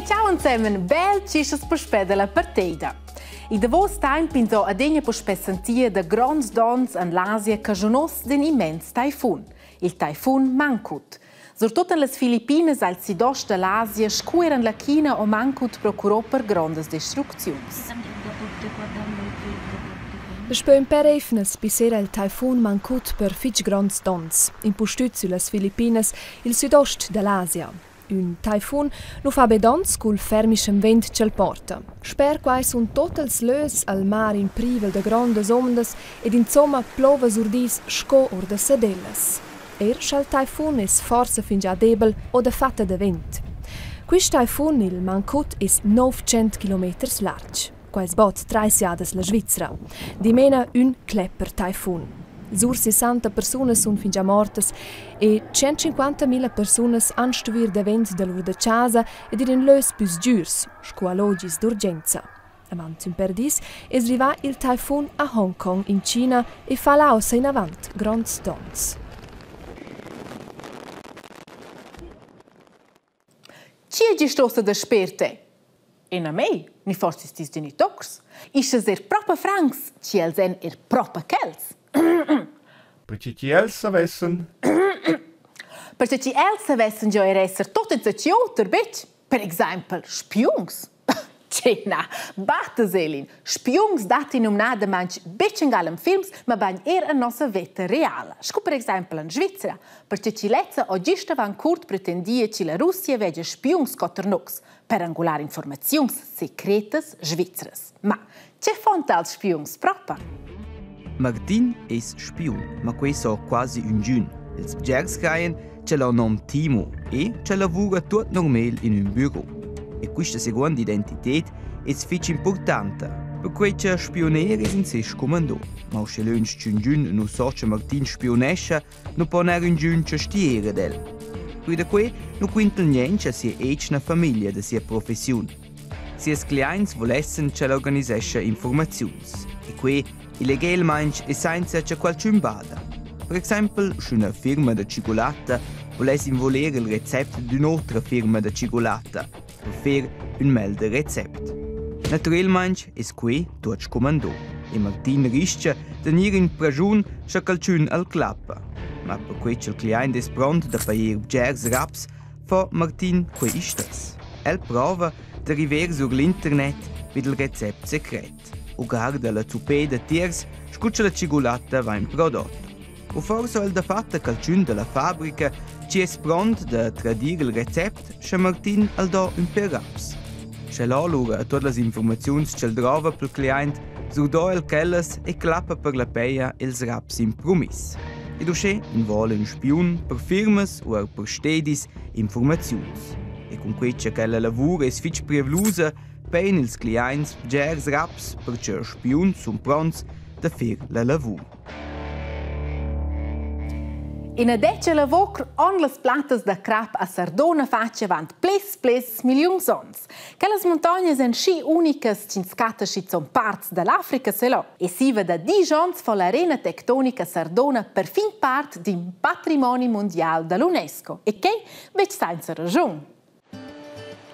E ciao ensemen, bel tschisches puspè dalla parteida. Il davos temp ins ho adegna puspè sentia da gronds dons en l'Asia cagiunos d'in immens taifun, il taifun Mangkhut. Surtut en las Filippinas al sidost da l'Asia scu er en la China ho Mangkhut procurò per grondas destrucziuns. Daspö ün pêr eivnas pissera il taifun Mangkhut per fich gronds dons, impustüt süllas Filippinas i'l südost da l'Asia. Ün taifun nu fa be dons cul fermischem vent ch'el porta. Sper quai sun tuot ils lös al mar in privel da grondas ondas ed insomma plova sur dis sco our da sadellas. Eir scha'l taifun es forsa fingià debel o dafatta davent. Quist taifun, il Mangkhut, es 900 kilometers larg. Quai es bod trais jadas la Svizra. Dimena ün clepper taifun. Sur 60 persunas sun fingià mortas e 150.000 persunas han stuvü ir davent da lur da chasa ed ir in lös pü sgürs, sco allogis d'urgenza. Avant ün pêr dis es rivà il taifun a Hongkong in China e fa là uossa inavant gronds dons. Chi è gist ussa dasper te? E na mei, ni forsis tis geniturs? Ischas er propa francs, chi els èn er propa quels? Perche chi els savessen? Perche chi els savessen giò er esser tot enzatgi oter, betg? Per exaimpel spiuns. Tge na, batta Selin, spiuns datti numnadamain betg angal en films, mabain er en nossa veta reala, sco per exempel en Svizra, perche chi lezza ho gist avant curt pretendia chi la Russia vegia spiuns coter nus per angular informaziuns secretas svizras. Ma che fon tals spiuns propa? Martin es spiun, ma quei so quasi üngün. Ils bgers crajen ch'el ha nom Timo e ch'el lavura tuot normal in ün büro. E quista seguonda identited es fich importanta, perquai cha spiuner es in seis scumandò. Ma usche lönch ch'üngün nu so cha Martin spiunescha, nu po neir üngün chastier ad el. Pü da que nu quinta'l niench a sia etschna famiglia da sia professiun. Sias cliaints vulessen ch'el organisescha informaziuns. E que illegelmaing e sainza cha qualchün bada. Per exaimpel, sch'üna firma da tschigulatta vuless involer il recept d'ün'otra firma da tschigulatta per fer ün meglder recept. Natürelmaing es que tuot scumandò e Martin ris-cha da gnir in praschun scha qualchün al clappa. Ma perquai cha'l cliaint es pront da pajer bgers raps, fa Martin quei istess. El prova da river sur l'internet vid il recept secret. U guarda la zuppeda tiers scu cha la tschigulatta vain prodot. U forsa el dafatta qualchün da la fabrica chi es pront da tradir il recept, scha Martin al do ün pêr raps. Sch'el ho lura tuot las informaziuns ch'el drova pel cliaint, surdò el quellas e clappa per la peja ils raps impromiss. Ed uschè invola ün spiun per firmas u eir per stedis informaziuns. E cun quei cha quella lavur es fich prievlusa, Bein ils cliaints bgers raps per che spiuns sun pronts da fer la lavur. Ina detga lavur on las plattas da crap a Sardona fatg avant plis plis milliuns onns. Quellas muntognas èn schi unicas ch'ins catta schizun parts da l'Africa selo. E siva da disch onns fa l'arena tectonica Sardona perfin part d'in patrimoni mundial da l'UNESCO. E quai betg senza raschun.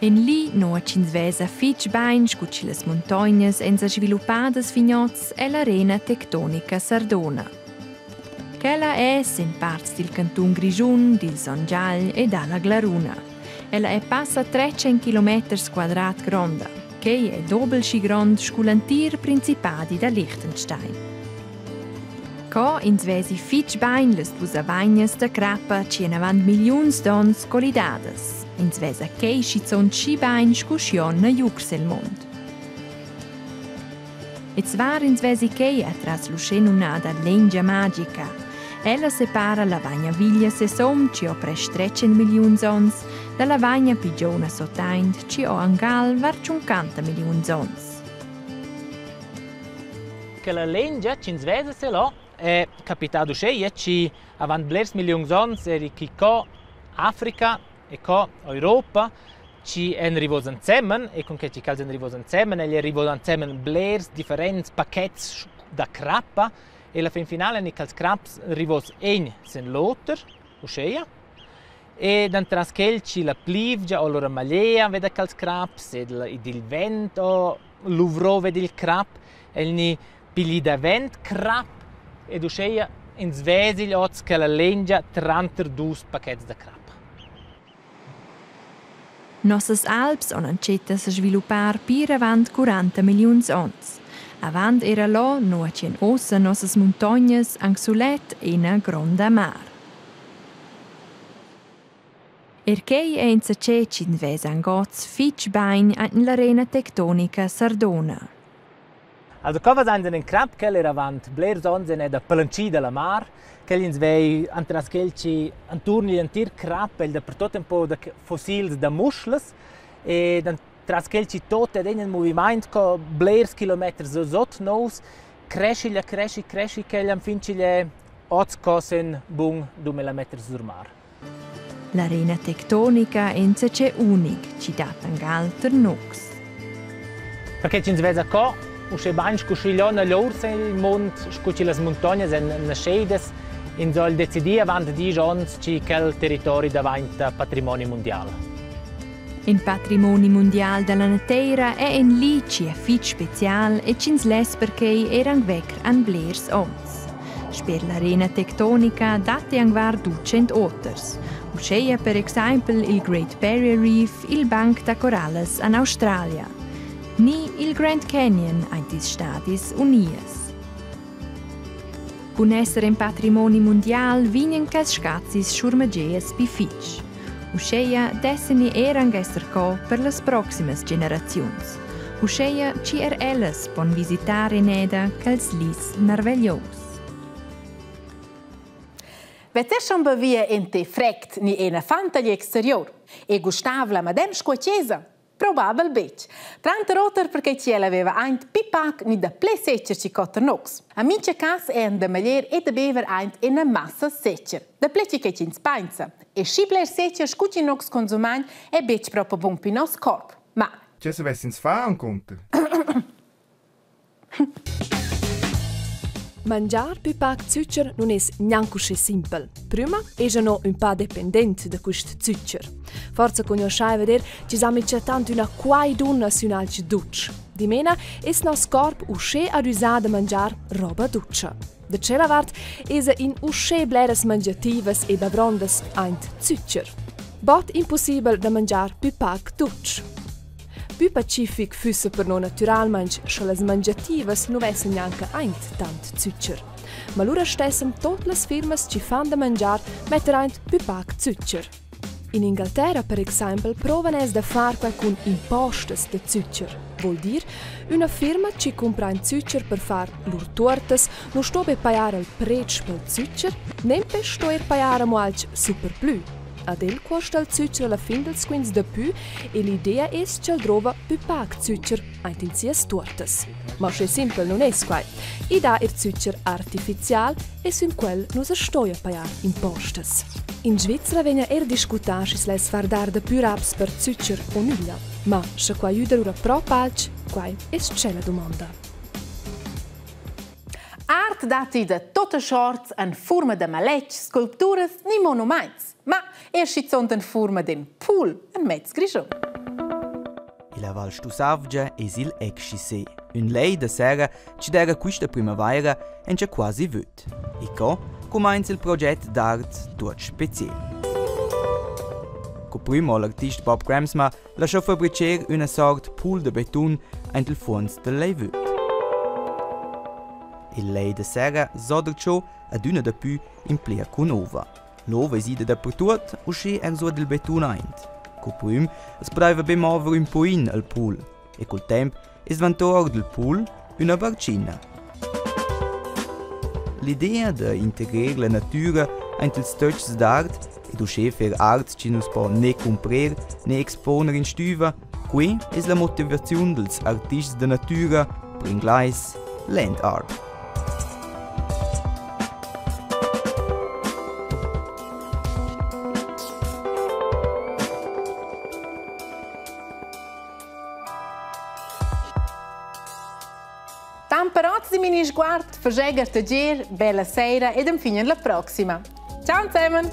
En li nua ch'ins vesa fitg bain sco che las muntognas èn sa sviluppadas fin oz è l'arena tectonica Sardona. Quella è sin parts dil cantun Grischun, dil Son Giagl e dalla Glaruna. Ella è passa 300 kilometers quadrat gronda. Quei è dobel schi grond sco l'entir principadi da Liechtenstein. Co ins vesi fitg bain las duas avagnas da crappa ch'èn avant milliuns d'onns collidadas. Ins vesa quei schizunt schi bain sco schion a Jugs el mund. E zvar ins vesi quei atras l'uschenumnada lengia magica. Ella separa la vagna viglia sesom chi ho prest 300 milliuns ons dalla vagna pi giovna sotaint chi ho angal var 50 milliuns ons. Che la lengia ch'ins vesa sel ho è capità uscheia chi avant blers milliuns ons eri chi co Africa e co Europa chi èn rivos ensemen e cun que chi ch'els èn rivos ensemen, egl è rivo ensemen blers differents pachets da crappa e la fin finala èn quels craps rivos egn sen l'oter, uscheia. E entras quel chi la plievgia o lura magliea veda quels craps ed il vent o luvrò ved il crap, el gni pigli davent crap ed uscheia ins vezigl hoz quella lengia tranter dus pachets da crap. Nossas alps han entschet a sesviluppar pir avant 40 milliuns onns. Avant era là, nua ch'en ussa nossas muntognas, anc sulet ina gronda mar. Er quei è insatge ch'ins vesa anc oz fitg bain en l'arena tectonica Sardona. Also co vasains in crap quel era avant blers ons ed da palantschi da la mar, quel ins vei entras quel chi anturn igl entir crap el dapertuot ün po da fossils da muschlas ed entras quel chi tot ed in movimaint co blers kilometers sot nous creschi la creschi creschi quel enfin ch'igl è oz co sen bun 2000 meters sur mar. L'arena tectonica è insatge unic chi dat anc alter nocs. Perché ch'ins vesa co, uschè bain scu schi là l'urs en il mund, scu chi las muntognas èn nascheidas, ins ho decidì avant diesch ons chi quel territori davainta patrimoni mundial. In patrimoni mundial dalla nateira è in li chi è fitg special e ch'ins less perquei er anc vecr an blers onns. Sper l'arena tectonica datti anc var 200 oters. Uscheia per exaimpel il Great Barrier Reef, il Banc da corallas an Australia, ni il Grand Canyon aint ils Stadis Unias. Cun esser in patrimoni mundial vegnan quels scazis schurmagias pi fitg. Uscheia desseni er anc esser co per las proximas generaziuns. Uscheia chi er ellas pon visitar eneda quels lis marveglious. Vetter schon bevia en te frect ni ena fanta agl exterior e gustav la madem sco a chesa? Probabel betg. Tranter oter perché chi el aveva aint pi pac ni da ple secher chi cotter nox. A mincha cas è da maglier e da bever aint ina massa secher. Da ple chi che ch'ins painsa. E schi bler secher scu chi nox consumagn è betg propo bun pi nos corp. Ma Che savess ins far encunter? Mangiar pü pac zücher nun es gnanc uschè simpel. Prüma esa no ün pa dependent da quist zücher. Forsa cugnuoschaiva eir chi s'ha minchatant üna quaiduna sün alch dutsch. Dimena es nos corp uschè adüsà da mangiar roba dutscha. Da tschella vart esa in uschè bleras mangiativas e bavrondas aint zücher. Bod impussibel da mangiar pü pac dutsch. Pü pacific füssa per no natüralmaing, scha las mangiativas nu vessan gnanca aint tant zücher. Ma lura stessan tuot las firmas chi fan da mangiar metter aint pü pac zücher. In Ingalterra per exaimpel provan els da far quai cun impostas da zücher. Voul dir, üna firma chi cumpra ün zücher per far lur tuortas nu sto be pajar il predsch pel zücher, nempe sto eir pajar amo alch superplü. Ad el cuosta il zücher alla fin dals quints dapü e l'idea es ch'el drova pü pac zücher aint in sias tuortas. Ma uschè simpel nun es quai. I dà eir zücher artificial e sün quel nu sa stoja pajar impostas. In Svizra vegna eir discutà schi's less far dar dapü raps per zücher o nüglia. Ma scha quai güda lura propi alch, quai es tschella dumonda. Art datti da tuttas sorts en furma da maletgs, sculpturas ni monumaints, ma er schizunt en furma d'in pool en mez Grischun. Illa Val Stussavgia es il Exchissé, ün lej da sera chi d'eira quista prümavaira encha quasi vöd. E co cumainza il proget d'art tuot speciel. Co prüm ho l'artist Bob Gramsma laschò fabricher üna sort pool da betun aint il fuonz dal lej vöd. Il lej da serra s'ho darcho adüna dapü implia cun ova. L'ova es ida dapertuot, uschè eir suot il betun aint. Co prüm as pudaiva be mover ün poin al pool e cul temp es dvanto our dal pool üna barchina. L'idea da integrer la natüra aint ils töchs d'art ed uschè fer art chi nu's po ne cumprer ne exponer in stüva, quai es la motivaziun dals artists da natüra, per inglais Land Art. Tant per oz di mini sguard, fageger tagier, bella sera ed enfin la proxima. Ciao zusammen!